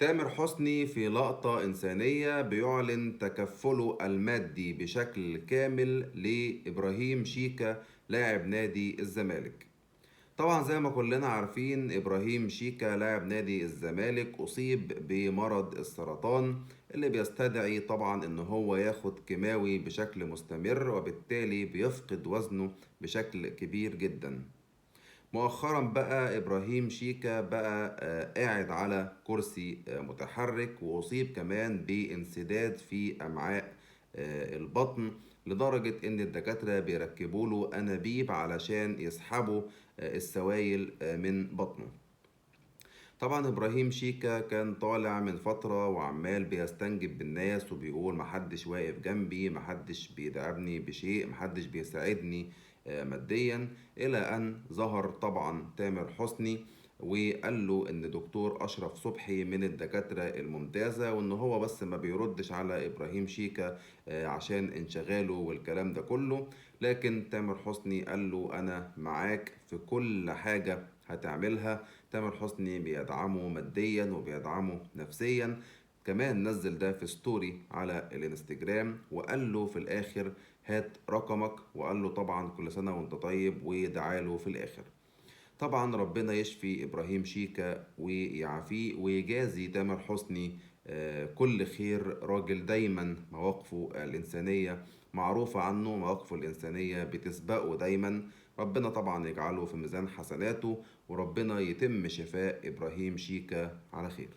تامر حسني في لقطة إنسانية بيعلن تكفله المادي بشكل كامل لإبراهيم شيكا لاعب نادي الزمالك. طبعا زي ما كلنا عارفين إبراهيم شيكا لاعب نادي الزمالك أصيب بمرض السرطان اللي بيستدعي طبعا إن هو ياخد كيماوي بشكل مستمر، وبالتالي بيفقد وزنه بشكل كبير جدا. مؤخرا بقى إبراهيم شيكا بقى قاعد على كرسي متحرك، وأصيب كمان بانسداد في أمعاء البطن، لدرجة إن الدكاترة بيركبوا له أنابيب علشان يسحبوا السوائل من بطنه. طبعا إبراهيم شيكا كان طالع من فترة وعمال بيستنجد بالناس وبيقول محدش واقف جنبي، محدش بيدعمني بشيء، محدش بيساعدني ماديا، إلى أن ظهر طبعا تامر حسني وقال له إن دكتور أشرف صبحي من الدكاترة الممتازة، وإن هو بس ما بيردش على إبراهيم شيكا عشان انشغاله والكلام ده كله. لكن تامر حسني قال له أنا معاك في كل حاجة هتعملها. تامر حسني بيدعمه ماديا وبيدعمه نفسيا، كمان نزل ده في story على الانستجرام وقال له في الآخر هات رقمك، وقال له طبعا كل سنة وانت طيب، ودعاله في الآخر. طبعا ربنا يشفي إبراهيم شيكا ويعافيه ويجازي تامر حسني كل خير. راجل دايما مواقفه الإنسانية معروفة عنه، مواقفه الإنسانية بتسبقه دايما. ربنا طبعا يجعله في ميزان حسناته، وربنا يتم شفاء إبراهيم شيكا على خير.